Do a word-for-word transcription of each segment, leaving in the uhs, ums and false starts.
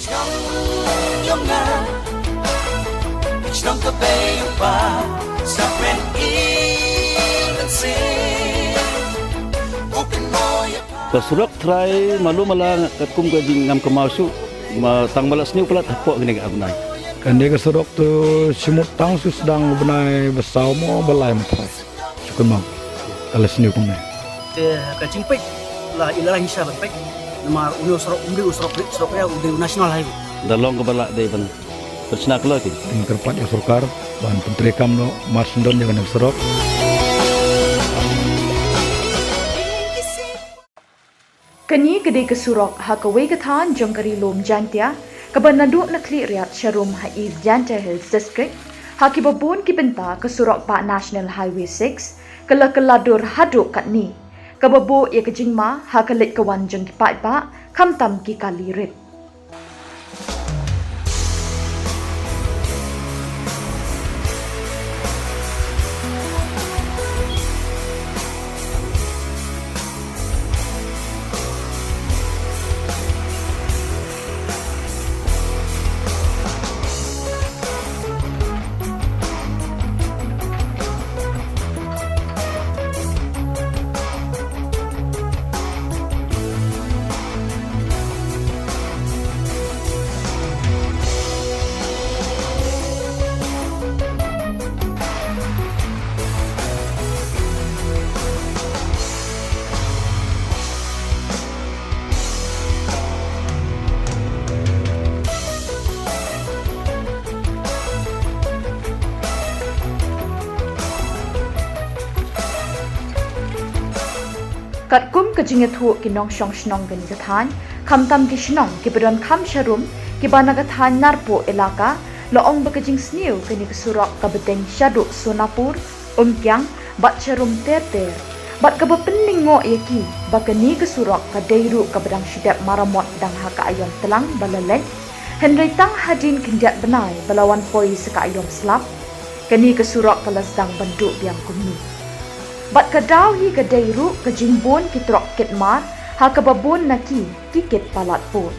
Yong, yong nga, shnong ka bei u pa, sa pen i lan se. Open mo ya pa. Ka surok trai malu mala katkum ka jingngam ka mau shu, ma tang mala sniu palat hapoh kine ka ar bnai. Kane ka surok tu shimut tang shu sdang u bnai ba saw mo ba lai mo trai. Shu kynmaw. Ka la sniew kumne. Te ka jingpeit la i la la ngi sha ban peit. Namar une u surok, um dei u surok, surok ïa u dei u national highway. Da long kaba lah dei ban pynshna kloi ki. Ngi kyrpad ïa u sorkar ban pyntreikam noh mar shen don ïa kane ka surok. Kane ka dei ka surok ha kawei ka thaiñ jong ka Ri Lum Jaiñtia, kaba naduh na Khliehriat sharum ha East Jaiñtia Hills District, ha kiba bun ki bynta ka surok bah National Highway six, ka la kylla dur haduh katne, kaba buh ïa ka jingma ha ka leit ka wan jong ki paidbah, khamtam ki kali rit. Katkum ka jingïathuh ki nongshong shnong kane ka thaiñ, khamtam ki shnong kiba don kham sharum, kiba na ka thaiñ Narpuh Elaka, la ong ba ka jingsniew kane ka surok kaba deng shaduh Sonapur, Umkiang, bad sharum ter ter. Bad kaba pynlyngngoh ïa ki, ba kane ka surok ka dei ruh kaba dang shu dep maramot dang ha ka aïom tlang ba la leit. Hynrei tang hadien khyndiat bnai ba la wan poi sa ka aïom slap, kane ka surok ka la sdang ban duh biang kumne. Bad ka daw hi ka dei ruh ka jingbun ki trok kit mar, ha kaba bun na ki, ki kit palat pud.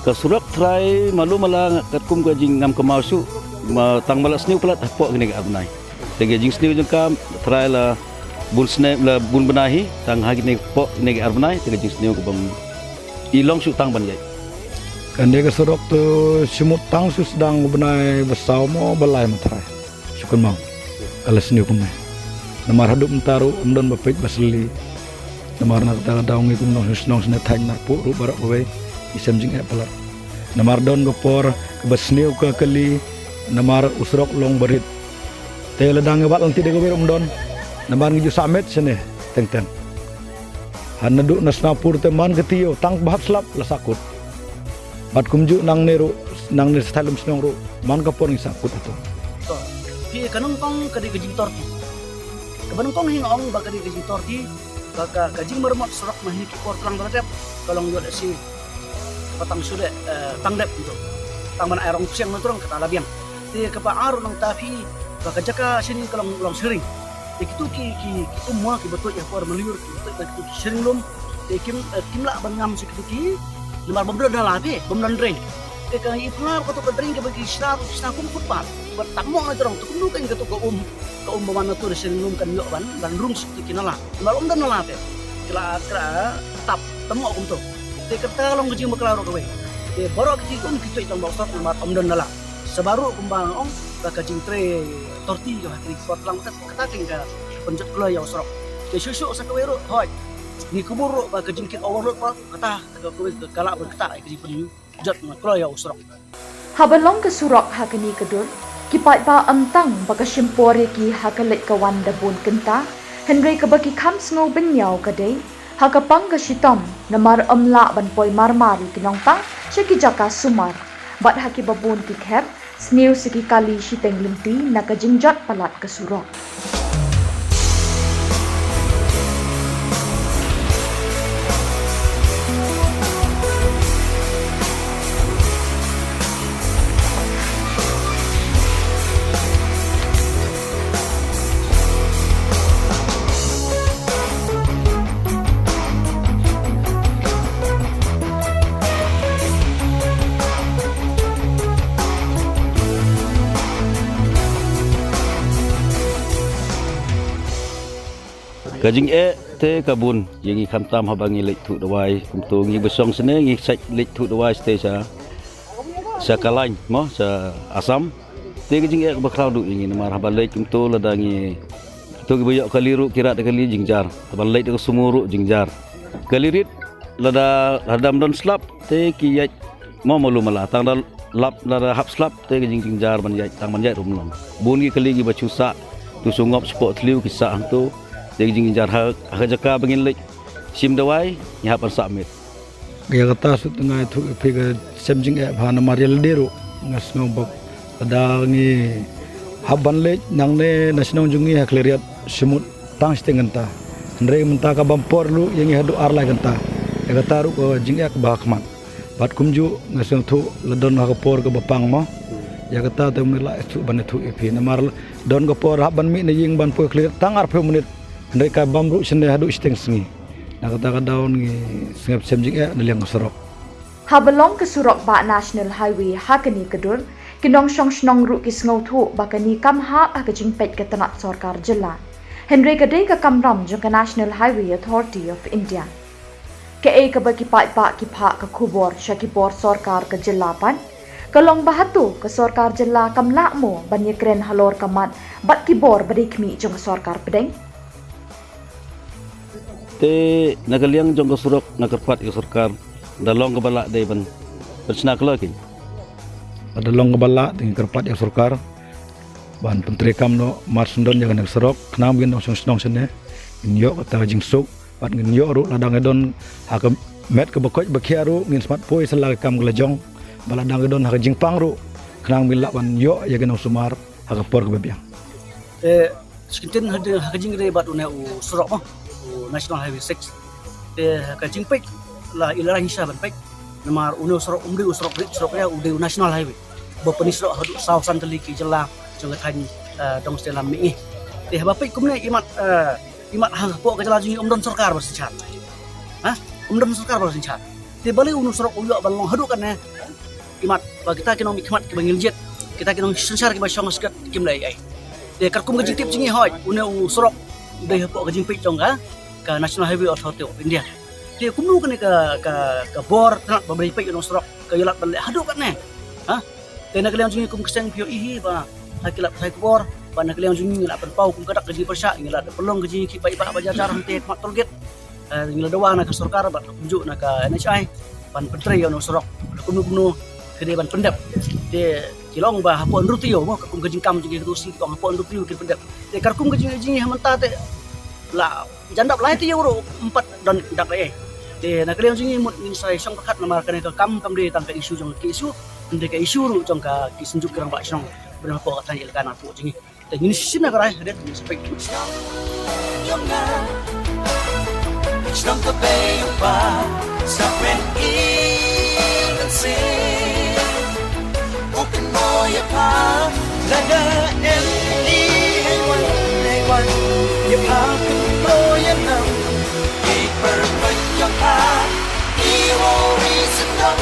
Ka surok trai malu mala katkum ka jingngam ka mau shu, ma tang mala sniew palat hapoh kine ki ar bnai. Te ka jingsniew jong ka trai la bun snem la bun bnai hi, tang ha kine hapoh kine ki ar bnai, te ka jingsniew ka bang i long shu tang ban ïaid. Kane ka surok tu shimut tang shu sdang u bnai ba saw mo ba lai mo trai. Shu kynmaw. Ka la sniew kumne. Namar haduh mynta ruh ym don ba peit ba sli. Namar na kata ka daw ngi kum nong shnong sne thaiñ Narpuh ruh baroh kawei. Ngi shem jingeh palat. Namar don ka por kaba sniew ka kali. Namar u surok long barit. Te lada ngi wad lynti da kawei ruh ym don. Namar ngi ju sah met shane teng teng. Hana duh na Sonapur te man ka tieng tang ba hap slap la sahkut. Bad kumjuh nangne ruh, nangne sa thait lum shnong ruh, man ka por ngi sahkut hato. To, phi ka nyngkong ka dei ka jingtor ti. Kaba nyngkong hi nga ong ba ka dei ka jingtor ti, ka, ka, ka jingmaramot surok ma hi ki por tlang ba la dep, ka long ïoh lehse ba tang shu dep, eh, tang dep to. Tang ban ai rong psiang na trong kata la biang. Te kaba ar ruh nangta phi ba ka jaka shini ka long, long shering. Te kitu ki, ki, ki um mo kiba tuid ha por malur kiba tuid ba kitu ki shering lum. Te kim, eh, kim lah ban ngam sha kitu ki. Namar bym don nala phi, bym don drain. Te ka i pla katu ka drain kaba ki shna, shna kum footpath. Ba tang mo na trong tu kumno kan katu ka um, ka um ba man na tu da shering lum kan ïoh ban, ban rung sha kitu ki nala. Namar ym don nala phi. Kla kla tap tamo kumto. Te kata long ka jingbakla ruh kawei. Te baroh ki jingkun ki tuid long bak sop namar ym don nala. Sa baroh kumba ong ba ka jingtrei torti ka ha kri sport lang kata kata king ka pynjot kloi ïa u surok. Te shuh shuh sa kawei ruh hoi. Ngi kubur ruh ba ka jingkit overload ba kata ka kawei ka kala ba kata ka jingpyn jot na kloi ïa u surok. Haba long ka surok ha kane ka dur, ki paidbah ym tang ba ka shim por ïa ki ha ka leit ka wan da bun kynta, hynrei kaba ki kham sngew bynñiaw ka dei ha ka pang ka shitom, namar ym lah ban poi marmar ïa ki nongpang sha ki jaka sumar. Bad ha kiba bun ki khep, sniew sa ki kali shiteng lynti na ka jingjot palat ka surok. Ka jingeh te ka bun ïa ngi khamtam haba ngi leit thuh dawai kumto ngi ba shong shane ngi sait leit thuh dawai shatei sha sha Kalain mo sha Assam. Te ka jingeh kaba khraw duh ïa ngi namar haba leit kumto lada ngi to kiba ïoh kali ruh ki rat da kali jingjar. Haba leit da ka sumo ruh jingjar. Kali rit lada lada ym don slap te ki ïaid mo malu mala tang da lap lada hap slap te ka jing jingjar ban ïaid tang ban ïaid ruh ym long. Bun ki kali kiba shu sah tu shu ngop shapoh thliew ki sah hangto te ka jing jingjar ha ha ka jaka ba ngin leit shim dawai ngi hap ban sah miet. Ïa kata shu tyngai thuh ïa phi ka sem jingeh bha namar ïa lade ruh nga sngew ba lada ngi hap ban leit nangne na shnong jong ngi ha Khliehriat shimut tang shiteng kynta. Hynrei mynta ka bam por ruh ïa ngi haduh ar lai kynta. Ïa kata ruh ka jingeh kaba ha khmat. Bad kumjuh nga sngewthuh la don ha ka por kaba pang mo. Ïa kata te mynta la ïathuh ban ïathuh ïa phi namar don ka por hap ban mih na ïing ban poi Khliehriat tang arphew minit. Hynrei ka bam ruh shane haduh shiteng sngi. Na kata ka daw ngi sngap sem jingeh na liang ka surok. Haba long ka surok bah National Highway ha kane ka dur, ki nongshong shnong ruh ki sngewthuh ba kane kam hap ha ka jingpeit ka tnat sorkar jylla. Hynrei ka dei ka kamram jong ka National Highway Authority of India. Kaei kaba ki paidbah ki phah ka khubor sha ki bor sorkar ka jylla pat? Ka long ba hato ka sorkar jylla kam lah mo ban ïakren halor ka mat bad ki bor ba dei khmih jong ka sorkar pdeng? Te na ka liang jong ka surok nga kyrpad ïa ka sorkar da long kaba lah dei ban pynshna kloi ki. Da long kaba lah te nga kyrpad ïa ka sorkar ban pyntreikam noh mar shen don ïa kane ka surok khnang ba ngin nongshong shnong shane ngin ïoh kata ka jingsuk bad ngin ïoh ruh lada ngi don ha ka met kaba koit ba khia ruh ngin smat poi sa la ka kam ka la jong ba lada ngi don ha ka jingpang ruh khnang ba ngin lah ban ïoh ïa ki nongsumar ha ka por kaba biang. Te skyntien ha ka jingïadei bad une u surok mo u National Highway six. Te ha ka jingpeit la i la rang shisha ban peit namar une u surok um dei u surok rit surok ïa u dei u National Highway. Ba pyni surok haduh saw san tylli ki jylla jong ka thaiñ dong sdang lam mihngi. Te haba peit kumne imat imat hapoh ka jylla jong ngi um don sorkar ba synshar. Ha? Um don sorkar ba synshar. Te balei une u surok u ïoh ban long haduh katne? Imat ba kita ki nongmihkhmat kiba ngim jied, kita ki nongsynshar kiba shong ha sket kim leh ei ei. Te katkum ka jingtip jong ngi hoi une u surok u dei hapoh ka jingpeit jong ka ka National Highway Authority of India. Te kumno kane ka ka ka bor tnat ba dei peit une u surok ka ïoh lad ban leh haduh katne? Ha? Te na ka liang jong ngi kum ka seng phi ïohi hi ba ha ki lad pathai khubor ba na ka liang jong ngi ngi la pynpaw kum ka dak ka jingpyrshah ngi la pynlong ka jingïakhih paidbah ba jar jar hangte khmat toll gate. Ngi la dawa na ka sorkar bad kumjuh na ka N H I ban pyntrei ïa une u surok. Kumno kumno ka dei ban pyndep. Te ki long ba hapoh hynriew taïew mo ka kum ka jingkam jong ki ka tu si ki ong hapoh hynriew taïew kin pyndep. Te katkum ka jing jing ha mynta te la jan dap lai taïew ruh ym pat don dak lei. Te na ka liang jong ngi mut ngin sa ïashong pyrkhat namar kane ka kam kam dei tang ka issue jong ka K S U. Hynrei ka issue ruh jong ka ki synjuk ki rangbah shnong. Ba don hapoh ka thaiñ Elaka na hapoh jong ngi. Te ngin shim na ka rai hadien ngin sa peit. Shnong ka bei u pa sa pen i kan se. U kan mo ya pa la da em ni hai wan hai wan ya pa kan mo ya nam. I per pa ya pa i wo ri sa nam.